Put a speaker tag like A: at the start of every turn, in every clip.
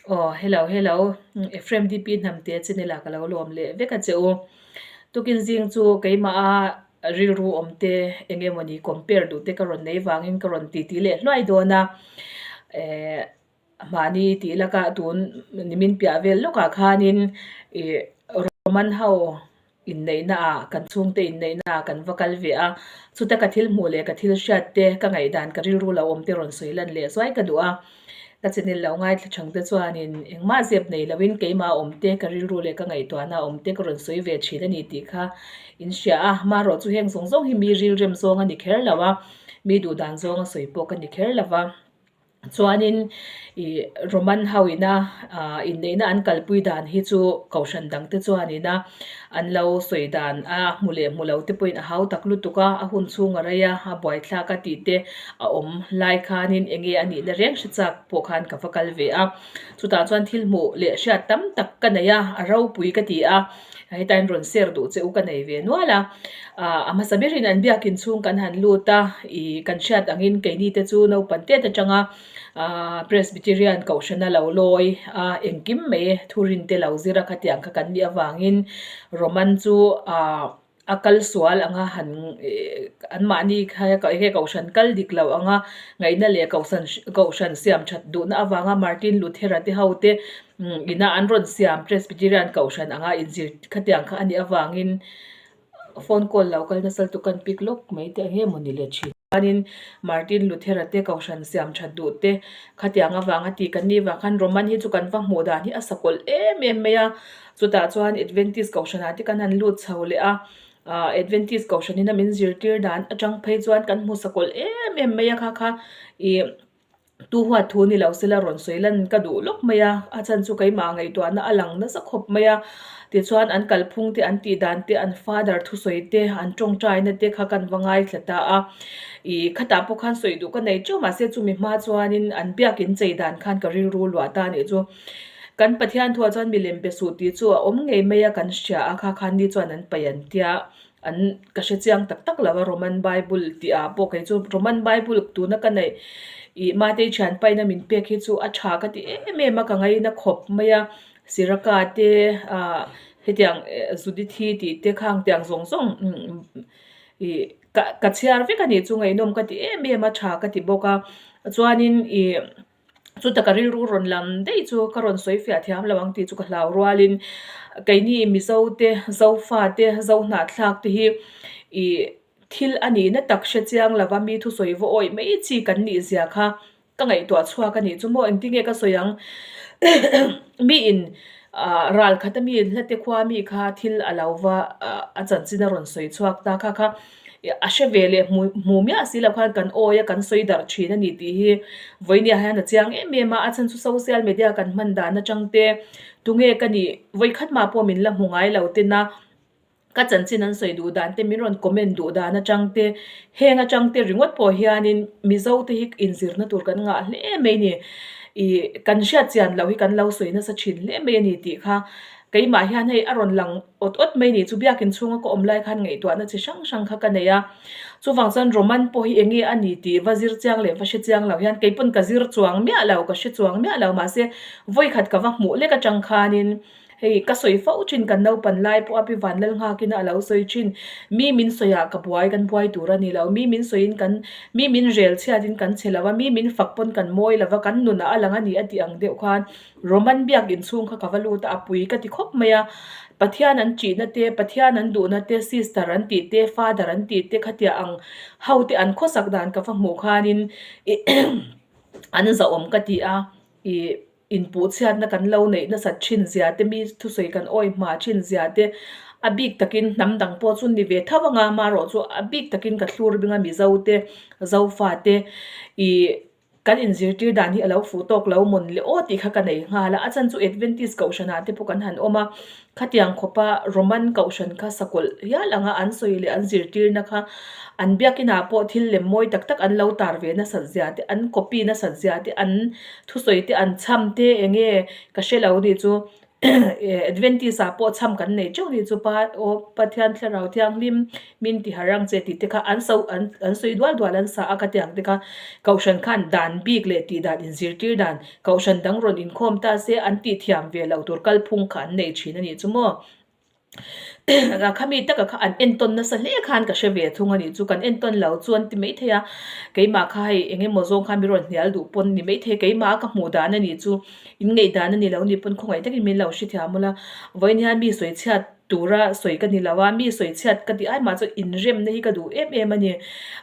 A: Aw hello hello Ephraim DP hnamte channel ah ka lo lawm leh vek a che u. Tukin zing chu keimah a rilru awm te eng emawni compare duh te ka rawn nei vangin ka rawn titi leh hluai dawn a. Eh mahni tih lakah tun nimin piah vel lawkah khanin ih Roman ho Inneihna ah, kan chhungte inneihna ah kan va kal ve a, chuta ka thil hmuh leh ka thil hriat te, ka ngaihdan ka rilru lo awm te rawn sawi lan leh zuai ka duh a. Ka channel lo ngaithla thang te chuanin engmah zep nei loin keimah awm te, ka rilru leh ka ngaihtuahna awm te ka rawn sawi ve thin a ni tih kha in hria a. Marawh chu heng zawng zawng hi mi rilrem zawng a ni kher lo a, mi duhdan zawng a sawi pawh ka ni kher lo va. Chuanin ih Roman ho ina ah inneihna an kalpui dan hi chu kohhran dang te chuanina an lo sawi dan a hmu leh hmu lo te pawhin a hau tak lutuk a, a hun chhung a rei a, a buaithlak a tih te a awm lai khanin eng nge a nihna reng hre chak pawh khan ka va kal ve a. Chutah chuan thil hmuh leh hriat tam tak ka nei a, a ropui ka ti a, hetain rawn share duh che u ka nei ve nual a. Ah a hmasa berin an biakin chhung kan han lut a, ih kan hriat angin keini te chu naupang tet atanga ah Presbyterian kohhrana lo lawi a engkim mai thurin te lo zir a khatiang kha kan nih avangin Roman chu ah a kal sual anga han ih anmahni kha he kohhran kal dik lo anga ngaihna leh kohhran kohhran siam that duhna avanga Martin Luthera te ho te ina an rawn siam Presbyterian kohhran anga inzir khatiang kha a nih avangin Phone call lo kal nasa lutuk kan pick lawk mai te ang em aw ni le thin. Chuanin Martin Luthera te Kohhran siam that duh te khatiang avanga tih kan nih vang khan Roman hi chu kan va hmuh dan hi a sakawlh em em mai a. Chutah chuan Adventist Kohhranah te kan han lut chho leh a, ah Adventist Kohhranin a min zirtir dan atang phei chuan kan hmu sakawlh em em mai a kha kha ih Tu huat thu ni lo sela rawn sawi lan ka duh lawk mai a, a chhan chu keimah ngaihtuahna a lang nasa khawp mai a. Tichuan an kalphung te, an tih dan te, an father thusawi te, an tawngtaina te kha kan va ngaithla ta a. Ih khatah pawh khan sawi duh ka nei teuh mahse chumi hma chuanin an biakin chei dan khan ka rilru luah ta a nih chu. Kan Pathian thuah chuan milem pe suh tih chu a awm ngei mai a kan hria a, kha khan ni chuan an paih an tia. An ka hre chiang tak tak lo a Roman Bible tih ah pawh kei chu Roman Bible tuna ka neih ih Matei thian paina min pek hi chu a tha ka ti em em a ka ngaina khawp mai a Siraka te ah hetiang Judithi tih te khang tiang zawng zawng ih ka ka chhiar vek a nih chu ngaihnawm ka ti em em a tha ka ti bawk a chuanin ih. Chuta ka rilru rawn lam daih chu ka rawn sawi fiah thiam lo ang tih chu ka hlau rualin keini Mizo te, Zofa te, Zohnahthlak te hi ih thil a nihna tak hre chiang lova mi thusawi va awih mai chi kan nih zia kha ka ngaihtuah chhuak a nih chu maw engtin nge ka sawi ang miin ah ral khat ami hlate khua mi kha thil a lo va a chanchin a rawn sawi chhuak ta kha kha. A hre ve leh hmu hmu miah si lo khan kan awi a kan sawi darh thin a ni tih hi vawinia hian a chiang em em a, a chhan chu social media kan hman dan atang te tunge ka nih vawikhat mah pawh min la hmu ngai lo ten a ka chanchin an sawi duh dan te min rawn comment duh dan atang te heng atang te ringawt pawh hianin Mizo te hi inzirna tur kan ngah hle mai a ni ih kan hriat chian loh hi kan lo sawi nasa thin hle mai a ni tih kha keimah hian hei a rawn lang. Awt awt mai ni chu biakin chhunga ka awm lai khan ngaihtuahna chi hrang hrang kha ka nei a. Chuvang chuan Roman pawh hi eng nge a ni tih va zir chiang leh va hre chiang lo hian kei pawn ka zir chuang miah lo, ka hre chuang miah lo mahse vawikhat ka va hmuh lek atang khanin hei ka sawi fo thin kan naupan lai pawh a pi Vanlal nghakin a lo sawi thin mi min sawiah ka buai kan buai tur a ni lo, mi min sawiin kan mi min rel chhiatin kan chhe lo a, mi min fak pawn kan mawi lo va kan nunah a lang a ni a tih ang deuh khan Roman biak inchhung kha ka va lut a, a pui ka ti khawp mai a. Pathian an ṭihna te, Pathian an duhna te, sister an tih te, father an tih te khatiah ang ho te an khawsak dan ka va hmuh khanin an zahawm ka ti a. Ih inpuhchhiatna kan lo neih nasat thin zia te, mi thusawi kan awi hma thin zia te, a bik takin hnam dang pawh chu ni ve tho anga amaherawh chu a bik takin ka thlur bing a Mizo te, Zofa te ih Kan inzirtir dan hi a lo fuh tawk lo mawn le aw tih kha ka nei nghal a, a chhan chu Adventist kohhranah te pawh kan han awm a, khatiang khawpa Roman kohhran kha sakawlh hial anga an sawi leh an zirtirna kha an biakinah pawh thil lem mawi tak tak an lo tar ve nasat zia te, an copy nasat zia te, an thusawi te an chham te eng nge ka hre lo nih chu. Adventist ah pawh chham kan nei teuh nih chu pa aw Pathian thlarau thianghlim min ti harh ang che tih te kha an so an an sawi dual dual an sa a ka tiang te kha Kohhran khan dan bik leh tih dan inzirtir dan Kohhran dang rawn inkhawm ta se an tih thiam ve loh tur kalphung kha an nei thin a nih chu maw. A khami taka kha an entawn nasa hle khan ka hre ve thung a nih chu kan entawn lo chu an ti maithei a keimah kha hei eng emaw zawng khan mi rawn hnial duh pawn ni maithei keimah a ka hmuh dan a nih chu in ngaih dan a ni lo ni pawn khawngaih takin min lo hrethiam ula vawiin hian mi sawi chhiat tura sawi ka ni lo a mi sawi chhiat ka tih ai mah chuan inremna hi ka duh em em a ni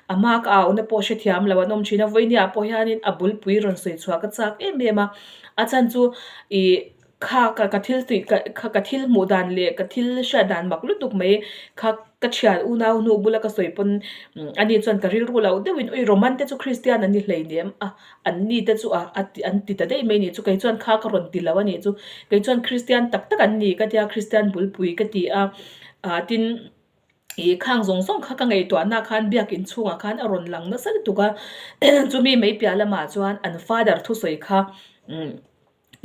A: a hma ka auna pawh hrethiam lo an awm thin a vawiin ah pawh hianin a bulpui rawn sawi chhuah ka chak em em a a chhan chu ih. Kha ka ka thil tih ka kha ka thil hmuh dan leh ka thil hriat dan mak lutuk mai kha ka thian unau hnu bula ka sawi pawn ani chuan ka rilru loh deuhin ui Roman te chu Christian an ni hleinem a an ni te chu a a ti an ti ta daih mai ni chu kei chuan kha ka rawn ti lo a nih chu kei chuan Christian tak tak an ni ka tia Christian bulpui ka ti a ah tin ih khang zawng zawng kha ka ngaihtuahna khan biakin chhungah khan a rawn lang nasa lutuk a chumi mai piah lamah chuan an father thusawi kha umm.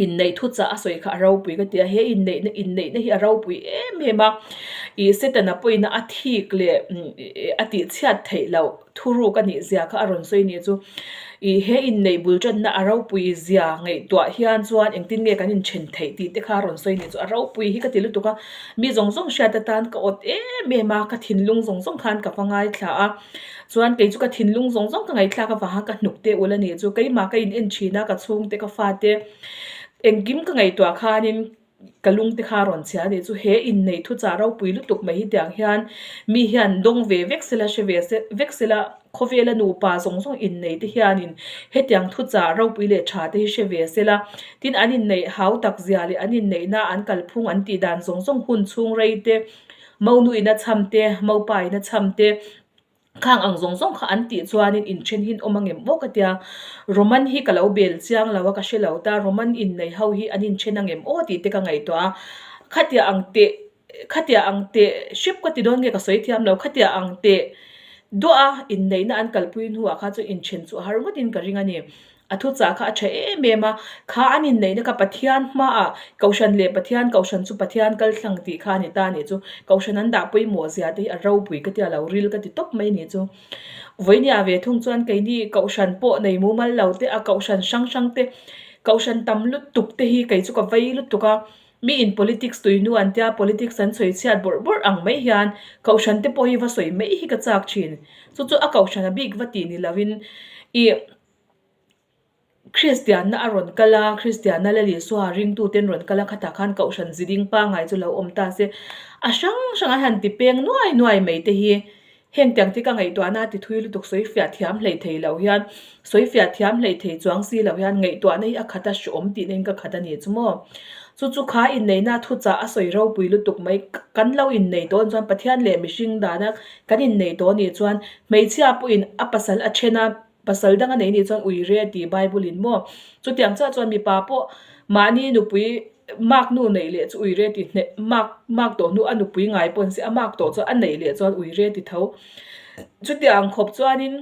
A: Inneih thu chah a sawi kha a ropui ka ti a, he inneihna inneihna hi a ropui em em a, ih Setana pawhin a thik leh a tihchhiat theih loh thuruk a nih zia kha a rawn sawi nih chu. Ih he inneih bul tanna a ropui zia ngaihtuah hian chuan engtin nge kan inthen theih tih te kha a rawn sawi nih chu a ropui hi ka ti lutuk a, mi zawng zawng hriat atan ka awt em em a, ka thinlung zawng zawng khan ka va ngaithla a. Chuan kei chu ka thinlung zawng zawng ka ngaihthlak avanga ka hnuk te ul a nih chu keimah ka in en thin a ka chhungte ka fate engkim ka ngaihtuah khanin ka lung te kha a rawn chhia a nih chu he inneih thuchah ropui lutuk mai hi tiang hian mi hian dawng ve vek sela hre ve se vek sela khawvela nupa zawng zawng innei te hianin hetiang thuchah ropui leh tha te hi hre ve sela tin an inneih hau tak zia leh an inneihna an kalphung an tih dan zawng zawng hun chhung rei te Monu in a chham te, Mopa in a chham te, khang ang zawng zawng kha an tih chuanin inthen hi an awm angem aw ka tia. Roman hi ka lo bel chiang lo a, ka hre lo ta, Roman innei ho hi an inthen angem aw tih te ka ngaihtuah a. Khatia ang teh, khatia ang teh hrep ka ti dawn nge ka sawi thiam lo, khatia ang teh duah a inneihna an kalpui hnuah kha chu inthen chu a har ngawtin ka ring a ni. A thuchah kha a tha em em a, kha an inneihna kha Pathian hmaah Kohhran leh Pathian, Kohhran chu Pathian kal thlang tih kha a ni ta a nih chu. Kohhran an dah pawimawh zia te hi a ropui ka ti a, lo ril ka ti tawp mai a nih chu. Vawinia ve thung chuan keini Kohhran pawh nei mumal lo te, a Kohhran hrang hrang te, Kohhran tam lutuk te hi kei chu ka vei lutuk a, mi in politics tuinu an tia, politics an sawi chhiat bawrh bawrh ang mai hian Kohhran te pawh hi va sawi mai hi ka chak thin. Chu chu a Kohhran a bik va tih ni lovin ih. Kristianna a rawn kal a, Kristianna Lal Isua ringtuten rawn kal a, khatah khan Kohhran ziding pangngai chu lo awm ta se, a hrang hrang a han ti peng nuai nuai mai te hi heng tiang te ka ngaihtuahna a ti thui lutuk sawi fiah thiam hlei thei lo hian, sawi fiah thiam hlei thei chuang si lo hian ngaihtuahna hi a khat a hreawm tihna in ka khat a ni chu maw. Chu chu kha inneihna thuchah a sawi ropui lutuk mai, kan lo innei tawh chuan Pathian leh mihring dana kan innei tawh anih chuan hmeichhia pawhin a pasal a then a, Pasal dang a nei nih chuan ui re tih Bible in maw? Chutiang chiah chuan mipa pawh mahni nupui mark nu neih leh chu ui re ti hneh mark mark tawh hnu a nupui ngai pawh an si a mark tawh chuan a neih leh chuan ui re ti tho. Chutiang khawp chuanin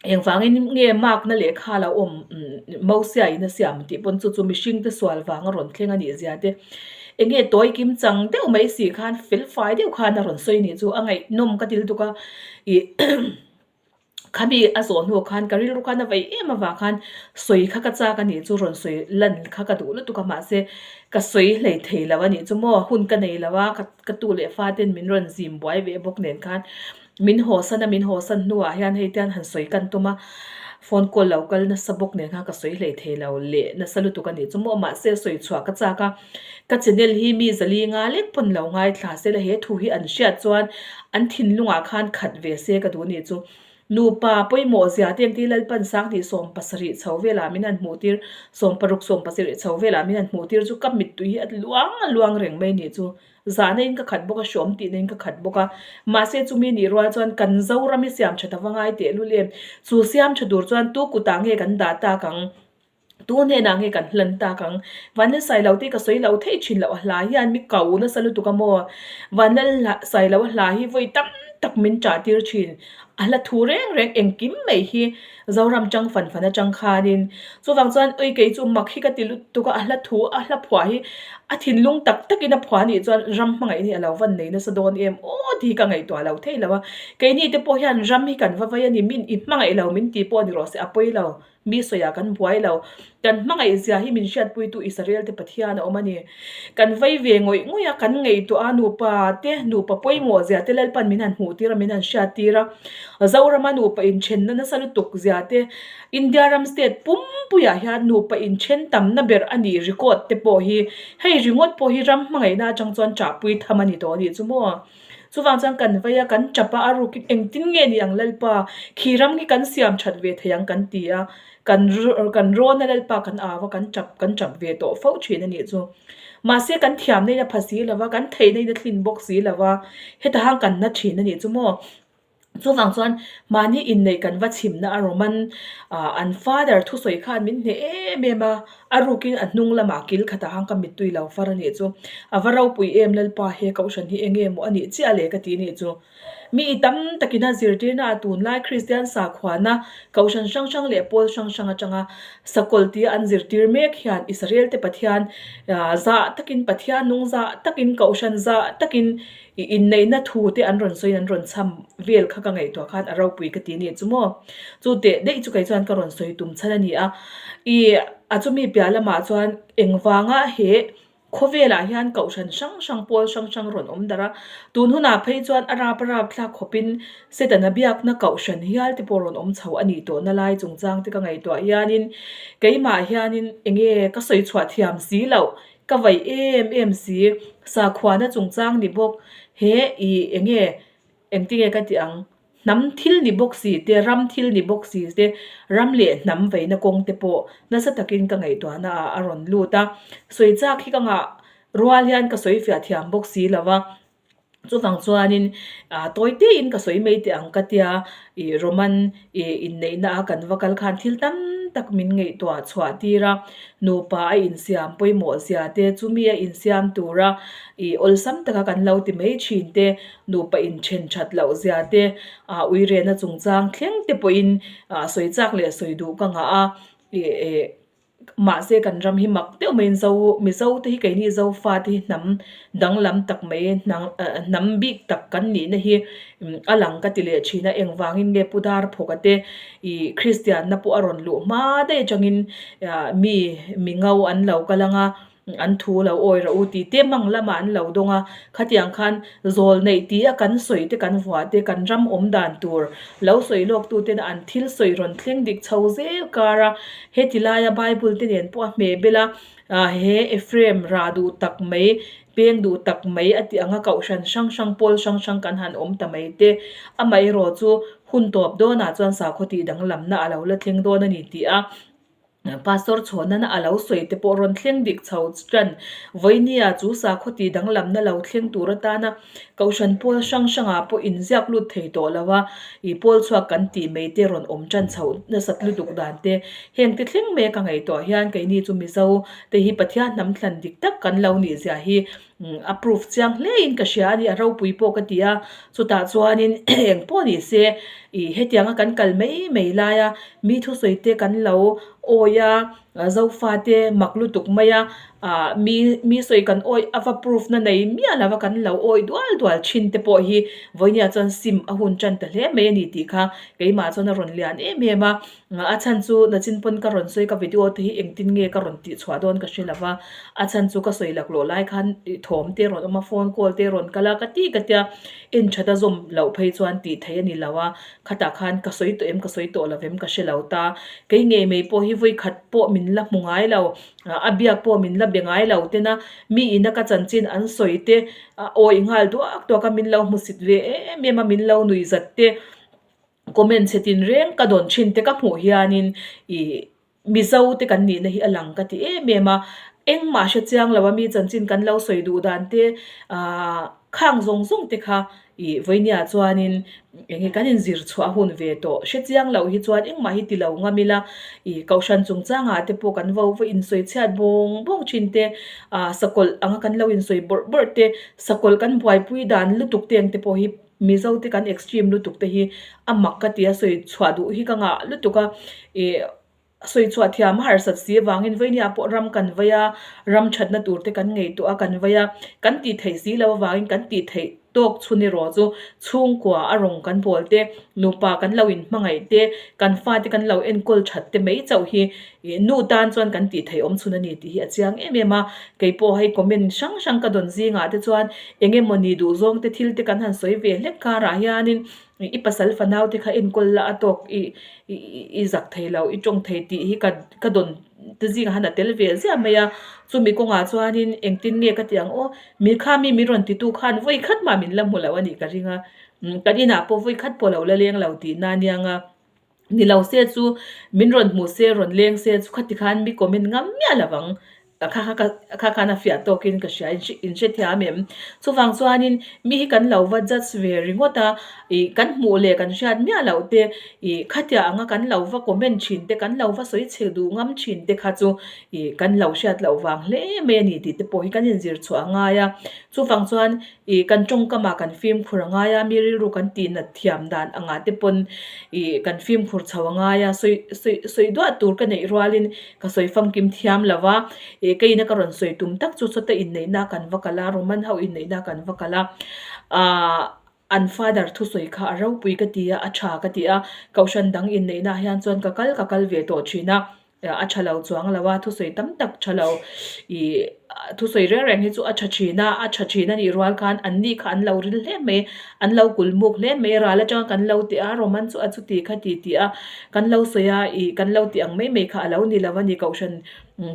A: engvangin nge mark na lehkha lo awm Mosia in a siam tih pawn chu chu mihring te sual vang a rawn thleng a nih zia te eng nge tawi kim chang deuh mai si khan fel fai deuh khan a rawn sawi nih chu a ngaihnawm ka ti lutuk a ih. Khami a zawh hnu khan ka rilru khan a vei em avang khan sawi kha ka chak a nih chu rawn sawi lan kha ka duh lutuk a mahse ka sawi hlei thei lo a nih chu maw hun ka nei lo a ka tu leh fa ten min rawn zim buai ve bawk nen khan min haw san a min haw san hnuah hian hei tian han sawi kan tum a phone call lo kal nasa bawk nen khan ka sawi hlei thei lo leh nasa lutuk a nih chu maw mahse sawi chhuah ka chak a. Ka channel hi mi zali nga lek pawn lo ngaithla se la he thu hi an hriat chuan an thinlungah khan khat ve se ka duh nih chu. Nupa pawimawh zia te engti Lalpan Sanghnih 17 chho velah min han hmuh tir, 16 17 chho velah min han hmuh tir chu ka mittui hi a luang a luang reng mai nih chu. Zahna in ka khat bawk a, hrawm tihna in ka khat bawk a. Mahse chumi nih rual chuan kan Zoram hi siam tha ta va ngai tehlul em. Chu siam tha tur chuan tu kutah nge kan dah tak ang? Tu hnenah nge kan hlan tak ang? Vanlal Sailo te ka sawi lo thei thin loh a hla hian mi ko nasa lutuk a maw? Vanlal Sailo a hla hi vawi tam tak min ṭah tir thin. A hla thu reng reng engkim mai hi Zoram chang fan fan atang khanin chuvang chuan ui kei chu mak hi ka ti lutuk a, a hla thu a hla phuah hi a thinlung tak takin a phuah anih chuan ram hmangaih hi a lo van nei nasa dawn em aw tih hi ka ngaihtuah lo thei lo a, keini te pawh hian ram hi kan va vai a ni, min i hmangaih lo min tih pawh a ni rawh se a pawi lo. Mi sawiah kan buai lo. Kan hmangaih zia hi min hriatpuitu Israel te Pathian a awm a ni. Kan vei ve ngawih ngawih a, kan ngaihtuah a, nupa te, nupa pawimawh zia te Lalpan min han hmuh tir a, min han hriat tir a. Zorama nupa inthenna nasa lutuk zia te, India ram state pumpuiah hian nupa inthen tamna ber a nih record te pawh hi, hei ringawt pawh hi ram hmangaihna atang chuan ṭahpui tham a ni tawh a nih chu maw. Chuvang chuan kan vei a, kan tap a, a rukin engtin nge ni ang Lalpa, khi ram hi kan siam that ve thei ang kan ti a, kan kan rawn a Lalpa kan au a, kan tap kan tap ve tawh fo thin a nih chu. Mahse kan thiamna in a pha si lo va, kan theihna in a thlin bawk si lo va, heta hang kan na thin a nih chu maw. Chuvang chuan mahni inneih kan va chhimna a Roman an father thusawi khan min hneh em em a, a rukin a hnung lamah kil khatah khan ka mittui lo far a nih chu. A va ropui em Lalpa he Kohhran hi eng nge maw a nih chiah le ka ti nih chu. Mi i tam takin a zirtirna a tunlai Kristian sakhuana Kohhran hrang hrang leh pawl hrang hrang atanga sakawlh tia an zirtir mek hian Israel te Pathian zah takin Pathian nung zah takin Kohhran zah takin I inneihna thu te an rawn sawiin an rawn chham vel kha ka ngaihtuah khan a ropui ka ti nih chu maw. Chu teh daih chu kei chuan ka rawn sawi tum chhan a ni a. I a chumi piah lamah chuan engvanga he khawvelah hian kohhran hrang hrang pawl hrang hrang rawn awm darh a. Tun hunah phei chuan a rap a rap thlak khawpin Setana biakna kohhran hial te pawh rawn awm chho a nih tawhna lai chungchang te ka ngaihtuah hianin keimah hianin enge ka sawi chhuah thiam si loh Ka vaih em em si, sakhuana chungchang ni bawk, he i enge engtinge ka tih ang, hnam thil ni bawk si te, ram thil ni bawk si te, ram leh hnam veina kawng te pawh nasa takin ka ngaihtuahna ah a rawn lut a, sawi chak hi ka ngah rual hian ka sawi fiah thiam bawk si lo va. Chuvang chuanin ah tawi tein ka sawi mai teh ang ka tia ih Roman ih inneihna a kan va kal khan thil tam tak min ngaihtuah chhuah tir a, nupa a insiam pawimawh zia te chumi a insiam tura ih awlsam taka kan lo ti mai thin te, nupa inthen that loh zia te, ah uirena chungchang thleng te pawhin ah sawi chak leh sawi duh ka ngah a ih eh. Mahse kan ram hi mak deuh maiin Zo Mizo te hi keini Zofa te hi hnam danglam tak mai hnam bik tak kan nihna hi a lang ka ti leh thin a, engvangin nge Pu Darphawka te ih Kristianna pawh a rawn luh hma daih atangin mi mi ngo an lo kal ang a. An thu lo awi rawh u tih te mang lamah an lo dawng a, khatiang khan zawl neih tih a kan sawi te kan vuah te kan ram awm dan tur lo sawi lawk tu tena an thil sawi rawn thleng dik chho zel kar a, heti laia Bible te nen pawh a hmeh bel a, he Ephraim rah duh tak mai, peng duh tak mai a tih anga kohhran hrang hrang pawl hrang hrang kan han awm ta mai te, amaherawh chu hun tawp dawnah chuan sakhaw tih danglamna a lo la thleng dawn a ni tih a. Pastor chhawnana a lo sawi te pawh rawn thleng dik chho tan. Vawinia chu sakhaw tih danglamna lo thleng tur atana Kohhran pawl hrang hrangah pawh inziak lut thei tawh lo a, ih pawl chhuak kan tih mai te rawn awm tan chho nasat lutuk dan te heng te thleng mek a ngaihtuah hian keini chu Mizo te hi Pathian hnam thlan dik tak kan lo nih zia hi A proof chiang hle in ka hria a ni, a ropui pawh ka ti a, chutah chuanin eng pawh ni se ih hetianga kan kal mai mai lai a, mi thusawi te kan lo awi a, zofa te mak lutuk mai a, ah mi mi sawi kan awi a va proof na nei miah lo va kan lo awi dual dual thin te pawh hi vawinia chuan sim a hun tan ta hle mai a ni tih kha keimah chuan a rawn lian em em a. A chhan chu nachin pawn ka rawn sawi ka video te hi engtin nge ka rawn tih chhuah dawn ka hre lo va, a chhan chu ka sawi laklawh lai khan thawm te rawn awm a, phone call te rawn kal a, ka ti ka tia en that a zawm loh phei chuan tih theih a ni lo a, khatah khan ka sawi tawh em ka sawi tawh lo em ka hre lo ta, kei ngei mai pawh hi vawi khat pawh min la hmu ngai lo, a biak pawh min la be ngai lo tena mi ina ka chanchin an sawi te a awih nghal duak duak a, min lo hmusit ve em em a, min lo nuih zat te. Comment chhe tin reng ka dawn thin te ka hmuh hianin ih Mizo te kan nihna hi a lang ka ti em em a, engmah hre chiang lo a mi chanchin kan lo sawi duh dan te ahh khang zawng zawng te kha ih vawinia chuanin eng nge kan inzir chhuah hun ve tawh hre chiang loh hi chuan engmah hi ti lo ngam ila ih kohhran chungchangah te pawh kan vo va insawi chhiat bawng bawng thin te ahh sakawlh anga kan lo insawi bawrh bawrh te sakawlh kan buaipui dan lutuk te ang te pawh hi. Mizo te kan extreme lutuk te hi a mak ka ti a, sawi chhuah duh hi ka ngah lutuk a, ih sawi chhuah thiam a harsat si avangin veinia pawh ram kan vei a, ram thatna tur te kan ngaihtuah a kan vei a, kan tih theih si loh avangin kan tih theih tawk chhun erawh chu chhungkua a rawng kan bawl te, nupa kan lo inhmangaih te, kan fate kan lo enkawl that te mai chauh hi Ih nu tan chuan kan tih theih awm chhun a ni tih hi a chiang em em a, kei pawh hei comment hrang hrang ka dawn zingah te chuan eng emawni duh zawng te thil te kan han sawi ve hlek karah hianin i pasal fanau te kha enkawl la a tawk i i zak thei lo i tawng thei tih hi ka ka dawn te zingah hian a tel ve ziah mai a, chumi kawngah chuanin engtin nge ka ti ang aw mi kha mi min rawn titu khan vawi khat mah min la hmu lo a nih ka ring a, kan inah pawh vawi khat pawh lo la leng lo tihna aniang a. Ni lo se chu min rawn hmu se rawn leng se chu khati khan mi comment ngam miah lo vang kha kha ka kha khan a fiah tawkin ka hria in hre thiam em. Chuvang chuanin mi hi kan lo va judge ve ringawt a ih kan hmuh leh kan hriat miah loh te ih khatia anga kan lo va comment thin te kan lo va sawi chhe duh ngam thin te kha chu ih kan lo hriat loh vang hle mai a ni tih te pawh hi kan inzir chhuah a ngai a. Chuvang chuan Ih kan tawngkamah kan fimkhur a ngai a, mi rilru kan tihnat thiam dan angah te pawn ih kan fimkhur chho a ngai a, sawi sawi sawi duah tur ka neih rualin ka sawi famkim thiam lo va, ih ka ina ka rawn sawi tum tak chu sawta inneihna kan va kal a, Roman ho inneihna kan va kal a, aah an father thusawi kha a ropui ka ti a, a tha ka ti a, kohhran dang inneihna ah hian chuan ka kal ka kal ve tawh thin a. A tha lo chuang lo a, thusawi tam tak tha lo ih thusawi reng reng hi chu a tha thin a, a tha thin a nih rual khan an ni kha an lo ril hle mai, an lo kul muk hle mai, ral atanga kan lo teh a, Roman chu a chuti kha ti tih a, kan lo sawi a ih kan lo tih ang mai mai kha a lo ni lo a ni, Kohhran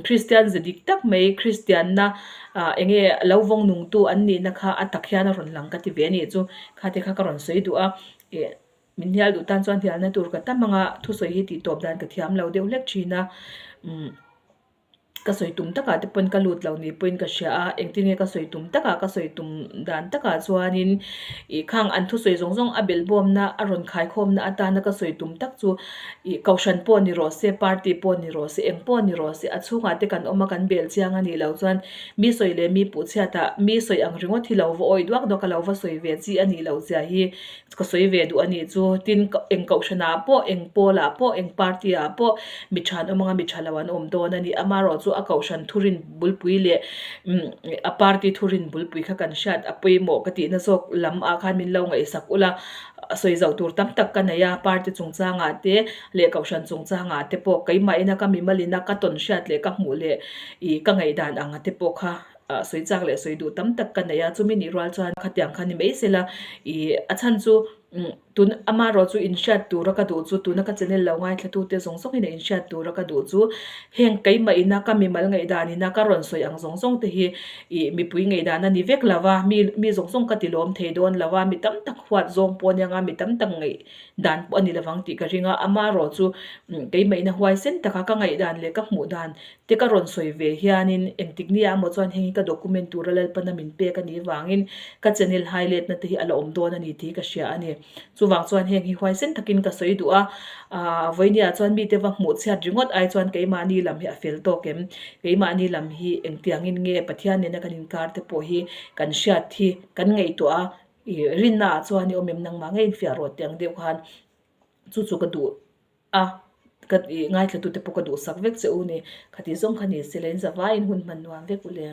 A: Kristian ze dik tak mai Kristianna ah eng nge lo vawng nungtu an nihna kha a tak hian a rawn lang ka ti ve a nih chu, kha te kha ka rawn sawi duh a ih. Min hnial duh tan chuan hnialna tur ka tam anga thusawi hi tih tawp dan ka thiam lo deuh hlek thin a, umm ka sawi tum takah te pawn ka lut lo ni pawhin ka hria a, engtin nge ka sawi tum takah ka sawi tum dan takah chuanin ih khang an thusawi zawng zawng a belhbawmna a rawn khaikhawmna atana ka sawi tum tak chu ih kohhran pawh ni rawh se party pawh ni rawh se eng pawh ni rawh se a chhungah te kan awm a kan bel chiang a nih loh chuan mi sawi leh mi puhchhiatah mi sawi ang ringawt hi lo va awih duak duak a lo va sawi ve chi a nih loh zia hi Ka sawi ve duh a nih chu, tin eng kohhranah pawh, eng pawlah pawh, eng party ah pawh mi tha an awm anga mi tha lo an awm dawn a ni. Amaherawh chu a kohhran thurin bulpui leh a party thurin bulpui kha kan hriat a pawimawh ka tihna zawk lam ah khan min lo ngaihsak ula, sawi zauh tur tam tak ka nei a, party chungchangah te leh kohhran chungchangah te pawh keimah ina ka mimal ina ka tawn hriat leh ka hmuh leh ih ka ngaihdan ang te pawh kha. ah sawi chak leh sawi duh tam tak ka nei a, chumi nih rual chuan khatiang kha ni mai sela ih a chhan chu umm tun amaherawh chu inhriat tura ka duh chu tuna ka channel lo ngaithla tute zawng zawng in a inhriat tura ka duh chu heng keimah ina ka mimal ngaihdan ina ka rawn sawi ang zawng zawng te hi ih mipui ngaihdan a ni vek lo va mi mi zawng zawng ka ti lawm thei dawn lo va mi tam tak huat zawng pawh ania nga mi tam tak ngaih dan pawh a ni lovang tih ka ring a amaherawh chu keimah ina huaisen taka ka ngaihdan leh ka hmuh dan Te ka rawn sawi ve hianin engtik nia emaw chuan heng hi ka document tura Lalpana min pek a nih vangin ka channel highlight na te hi a la awm dawn a ni tih ka hria a ni. Chuvang chuan heng hi huaisen takin ka sawi duh a, aah vawinia chuan mite va hmuh chhiat ringawt ai chuan keimahni lam hi a fel tawk em? Keimahni lam hi engtiangin nge Pathian nena kan inkar te pawh hi kan hriat hi kan ngaihtuah a, ih rinna ah chuan i awm em nangmah ngei infiah rawh tih ang deuh khan chu chu ka duh. A, ka tih ngaithlatute pawh ka duhsak vek che u ni. Khati zawng kha ni se la in zavaiin hun hman nuam vek u le.